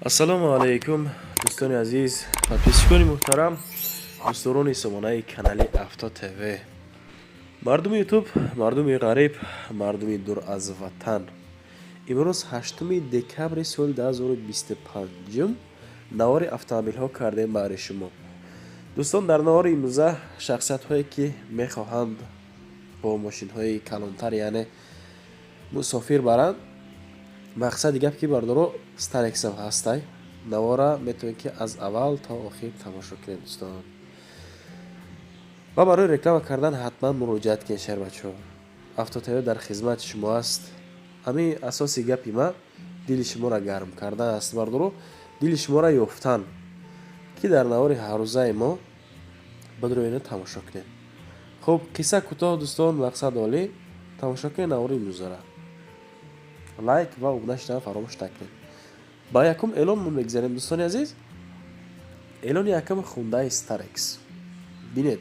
Ассалому алайкум, дӯстони азиз, подписчикони муҳтарам, дӯстдорони сомонаи канали Авто ТВ, мардуми Ютуб, мардуми ғариб, мардуми дур аз ватан. Имрӯз 8 декабри соли 2025 навори автомобилҳо кардем баҳри шумо. Дӯстон, дар навори имрӯза шахсиятҳое, ки мехоҳанд бо мошинҳои калонтар, яъне мусофир баранд, мақсади гап ки, бардоро, Старексам ҳастай. Навора метавонед, ки аз аввал то охир тамошо кунед, дӯстон, ва барои реклама кардан ҳатман муроҷиат кунед. Шербачаҳо, Автотв дар хизмати шумо аст. Ҳамин асоси гапи ма дили шуморо гарм кардан аст, бардоро, дили шуморо ёфтан, ки дар навори ҳаррӯзаи мо бидроена тамошо кунед. Хуб, қисса кӯтоҳ, дӯстон, мақсад олӣ. Тамошо кунед навори имрӯзара, лайк ва обуна шудан фаромӯш накунед. Ба якум эълон мо мегзарем, дӯстони азиз. Эълони якум Хундай Старекс. Бинед,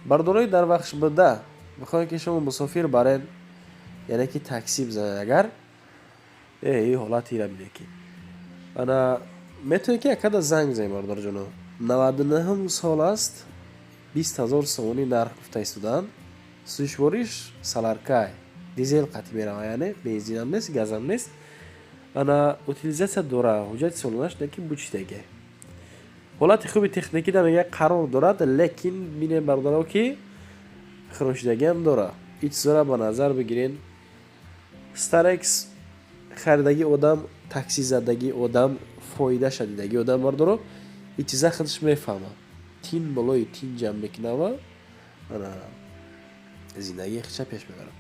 бардорои дар Вахш буда мехоҳем, ки шумо мусофир барен, яъне ки такси бизанед. Агар и ҳолатира бинед, ки ана метавонед, ки якада занг бизанед, бардорҷоно. 99-ҳум сол аст, 20 000 сомонӣ нарх гуфта истодаанд. Сӯзишвориш соляркай, дизел қатъи мерава, яъне бензинам нест, газам нест. Ана утилизация дора, ҳуҷҷати солонаш неки бучидаге. Ҳолати хуби техникӣ да мега қарор дорад, лекин бинем, бародаро, ки хирошидагиам дора. Ин чизора ба назар бигирен. Старекс харидагӣ одам, такси задагӣ одам, фоидаша дидагӣ одам, бардоро, ин чиза худаш мефаҳмад. Тин болои тин ҷамъ мекунад ва ана зиндагии худша пеш мебарад.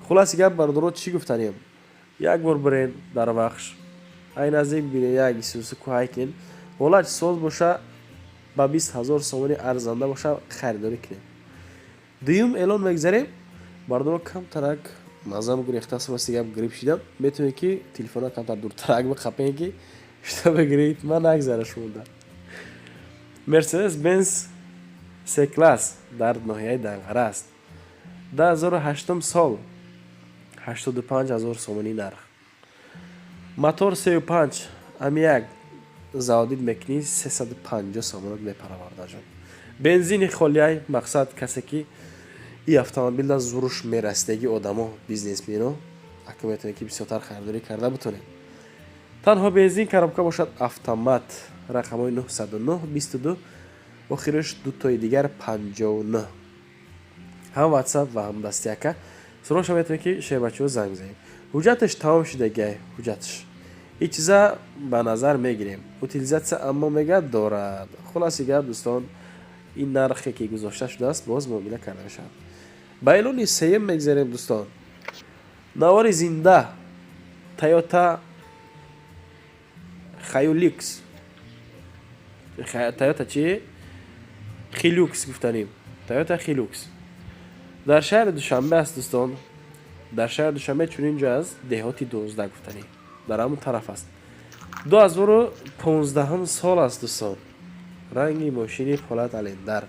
Хулоси гап, бардоро, чӣ гуфтанем? Як бор бирен дар Вахш, ай наздик бинен, як исусу кӯҳай кунен. Ҳолат соз боша, ба 20 000 сомонӣ арзанда боша, харидорӣ кунем. Дуюм эълон мегзарем, бардоро. Камтарак мазам гурехтааст, рости гап, грипп шидам. Метавонед, ки телефона камтар дуртарак биқапен, ки чтобы грипп ма нагзара шумода. Мерседес Бенз С класс дар ноҳияи Данғара аст, 2008 сол, 85 000 сомонӣ нарх. Мотор 3,5. Ами як заводить мекунӣ, 350 сомонат мепаравардаҷон. Бензини холияй. Мақсад, касе ки и автомобилда зуруш мерасидагӣ одамо, бизнесмено, ака, метавонед, ки бисёртар харидорӣ карда битонед. Танҳо бензин, коробка бошад автомат, рақамҳои 909 22, охириш дутои дигар 59. Ҳам Ватсап ва ҳам дасти ака суроша метавонед, ки, шербачаҳо, занг бизанед. Ҳуҷҷаташ тамом шудагиай, ҳуҷҷаташ ин чиза ба назар мегирем. Утилизация аммо мега дорад. Хулоси гап, дӯстон, ин нархе ки гузошта шудааст, боз муомила карда мешавад. Ба эълони сеюм мегзарем, дӯстон. Навори зинда, Тойота Хаюликс, Тойота чи, Хилюкс гуфтанем, Тойота Хилюкс дар шаҳри Душанбе аст, дӯстон. Дар шаҳри Душанбе чунин ҷо аст, деҳоти 12 гуфтанӣ, дар ҳамон тараф аст. 2015 сол аст, дӯстон. Ранги мошини Полат Алемдар.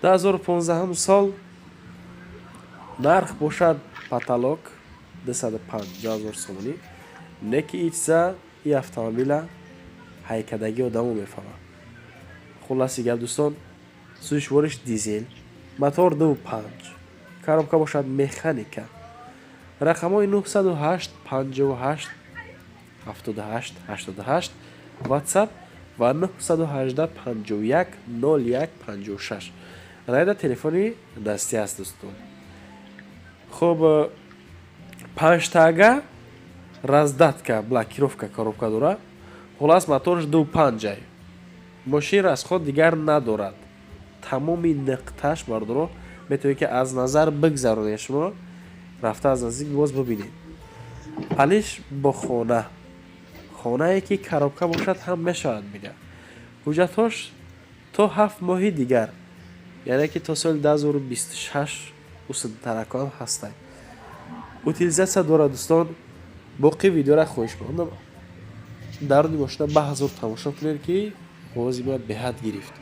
2015 сол, нарх бошад потолок 250 000 сомонӣ. Не ки и чиза, и автомобила ҳайкадагӣ одамо мефаҳмад. Хулоси гап, дӯстон, сӯзишвориш дизел, мотор 2,5, коробка бошад механика, рақамҳои 908 58 78 88 Ватсап ва 918 51 01 56 райда телефони дастӣ аст, дӯстон. Хуб, панҷтага раздатка, блокировка, коробка дора. Хулас, моторш 2,5-ай. Мошин расход дигар надорад. Тамоми нуқтааш, бардоро, метавонед, ки аз назар бигзаронед, шумо рафта аз наздик боз бибинед. Алиш бо хона, хонае ки коробка бошад ҳам мешавад, мега. Ҳуҷҷатҳош то 7 моҳи дигар, яъне ки то соли 2026 усудтаракҳоам ҳастанд. Утилизация дорад, дӯстон. Боқӣ видеора хоҳиш мекунам, даруни мошина ба ҳазор тамошо кунед, ки овози ма беҳад гирифт.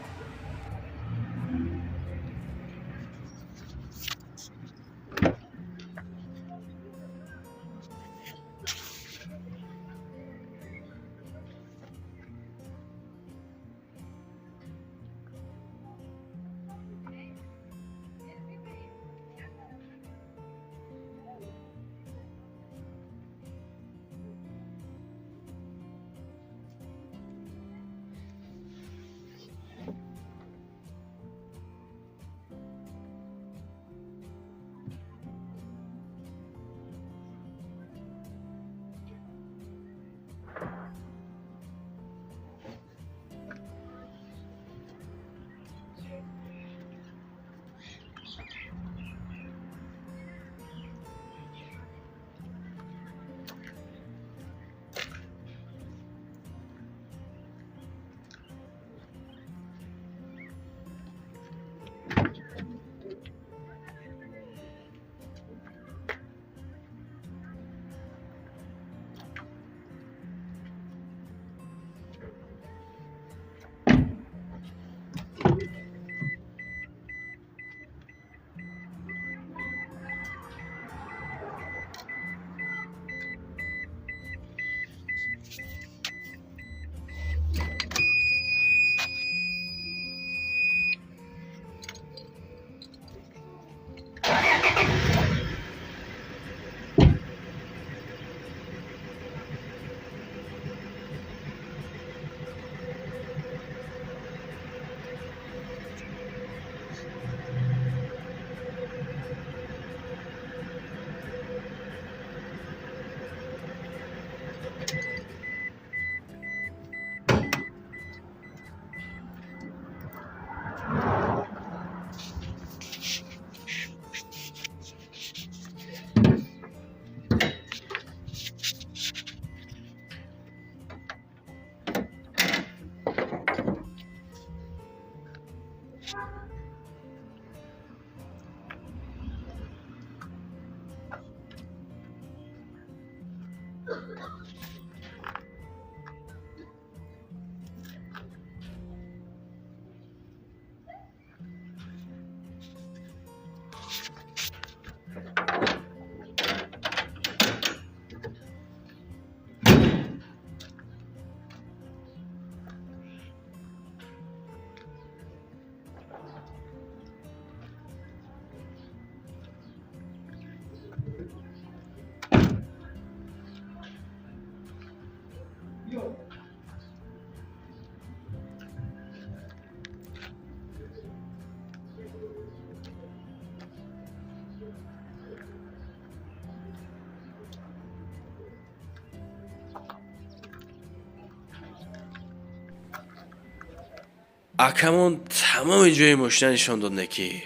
Акамон тамоми ҷои мошина нишон дод, не ки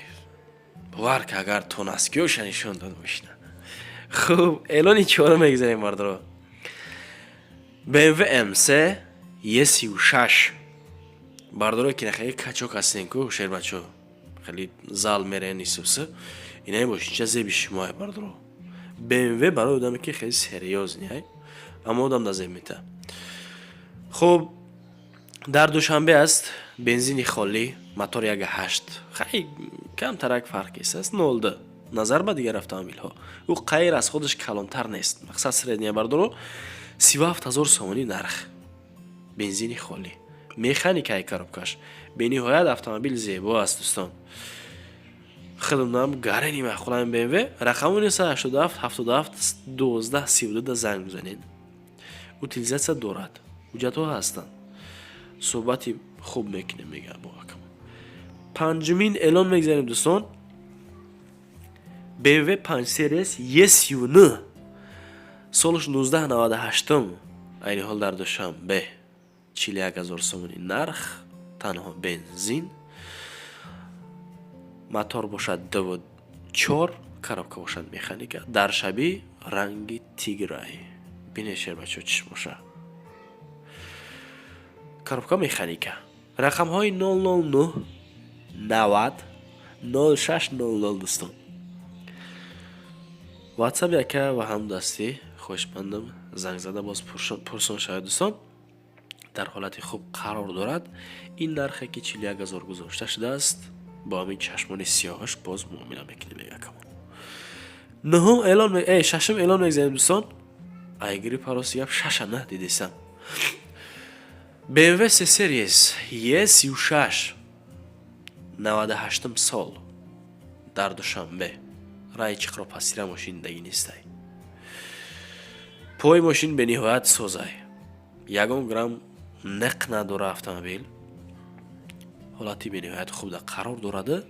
бовар ка, агар тонаскиёша нишон дод мошина. Хуб, эълони чорум мегзарем, бардоро. BMW M3 E36. Бардоро, ки хеле качок ҳастен ку, шербачо, хеле зал мерен исуса, инаи мошинча зеби шумоа, бардоро. BMW барои одаме ки хеле серьёзный ай, аммо одам да зеб мета. Хуб, дар Душанбе аст, бензини холӣ, мотор 1.8. Хай, камтарак фарқ аст, 0.2 назар ба дигар автомобилҳо. Ӯ қайр аз худаш калонтар нест, мақсад средняя, бардоро. 37 000 сомонӣ нарх, бензини холӣ, механикаи коробкаш. Бениҳоят автомобил зебо аст, дӯстон. Хидмам гарени маъқулами БМВ. Рақами 987 77 12 32 да занг бизанед. Утилизация дорад, ҳуҷҷатҳо ҳастанд, суҳбати хуб мекунем, мегӯяд бо акам. Панҷумин эълон мегзарем, дӯстон. BMW 5 Series E39, солаш 1998, айни ҳол дар Душанбе, 41 000 сомонӣ нарх, танҳо бензин, мотор бошад 2.4, коробка бошад механика, дар шабӣ ранги тиграй. Бинед, шербачо, чиш боша. Коробка механика. Рақамҳои 009 90 0600, дӯстон. Ватсап яка ва ҳамдастӣ. Хоҳишмандам, занг зада боз пурсон шавед, дӯстон. Дар ҳолати хуб қарор дорад. Ин нархе ки 41 000 гузошта шудааст, бо ҳамин чашмони сиёҳаш боз муомила мекунем, якамон. Нуҳум эълон, шашум эълон мегзарем, дӯстон. Айгири пароси гап шаша на дидесам. BMW C Series E36, 98 сол, дар Душанбе, раи чиқро пасира мошин дагӣ нестай. Пои мошин бениҳоят созай, ягон грамм неқ надора. Автомобил ҳолати бениҳоят хубда қарор дорада,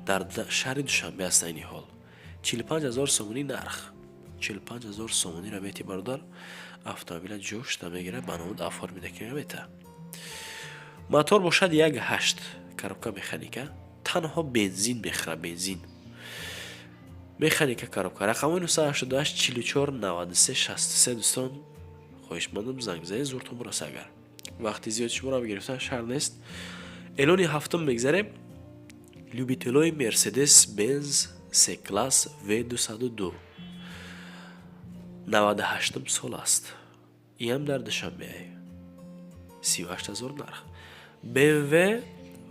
дар шаҳри Душанбе аст. Айни ҳол 45 000 сомонӣ нарх. 45 000 сомониро мети, бародар, автомобила ҷошта мегира, ба номуд оформида ки мета. Мотор бошад 1.8, коробка механика, танҳо бензин мехӯра, бензин, механика, коробка. Рақамҳои 988 44 93 63. Дӯстон, хоҳишмандам, занг бизанед, зуртон бираса. Агар вақти зиёд шуморо гирифтан шарт нест. Эълони ҳафтум мегзарем. Любителои Мерседес Бенз С класс В202, 98 сол аст, иам дар Душанбе, 38 000 нарх. БМВ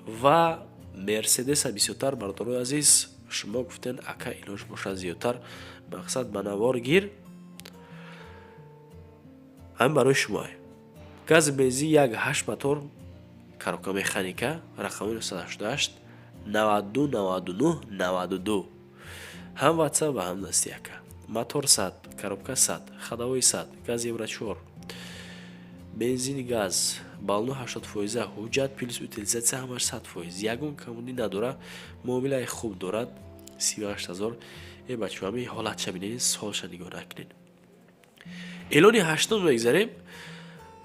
ва Мерседеса бисёртар, бардорои азиз, шумо гуфтен: «Ака, илоҷ бошад, зиёдтар, мақсад, ба навор гир». Ҳамин барои шумоа. Гази бензин, 1.8 мотор, коробка механика. Рақами 988 92 99 92, ҳам ватсап ва ҳам дасти яка. Мотор 100, коробка 100, ходовой 100, газ евро 4, бензини газ, баллону 80 фоиза, ҳуҷҷат плюс утилизация ҳамаш 100 фоиз, ягон камудӣ надора, муомилаи хуб дорад. 38 000. Э, бачаҳо, ҳамин ҳолатша бинед, солша нигоҳ накунед. Эълони ҳаштум мегзарем.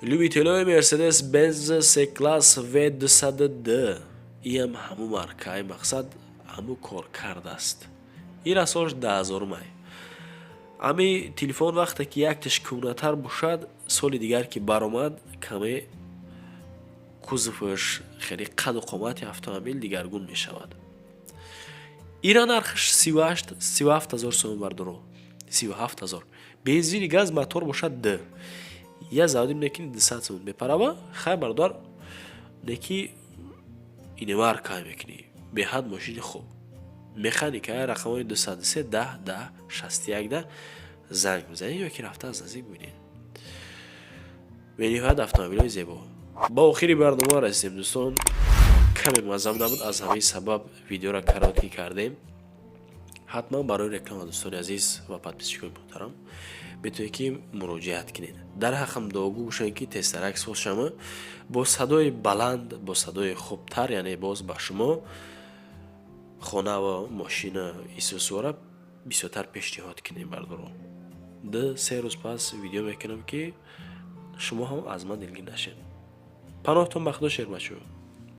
Любителои Мерседес Бенз С класс В200 д, иам ҳамун маркаи, мақсад, ҳамун кор кардааст. Ира солш 10 000-умай. Ами телефон вақте ки якташ кӯҳнатар бошад, соли дигар ки баромад, каме кузоваш, хеле қаду қомати автомобил дигаргун мешавад. Ира нархаш 37 000 сомон, бардоро, 37 000, бензини газ, мотор бошад д я заводим некини 200 сомон мепарава. Хай, бародар, неки инемарка мекунӣ, беҳад мошини хуб, механика. Рақамҳои 203 10 10 61 да занг бизанед ё ки рафта аз наздик бибинед. Бениҳоят автомобилҳои зебо. Ба охири барнома расидем, дӯстон. Каме муаззам набуд, аз ҳамин сабаб видеоро короткий кардем. Ҳатман барои реклама, дӯстони азиз ва подписчикои муҳтарам, метавонед, ки муроҷиат кунед. Дар ҳаққам дуогӯ бошед, ки тезтарак соз шава, бо садои баланд, бо садои хубтар, яъне боз ба шумо хона ва мошина исусуара бисёртар пешниҳод кунем. Бардоро, 2-3 рӯз пас видео мекунам, ки шумо ҳам аз ман дилгир нашед. Паноҳтон ба Худо, шербачо.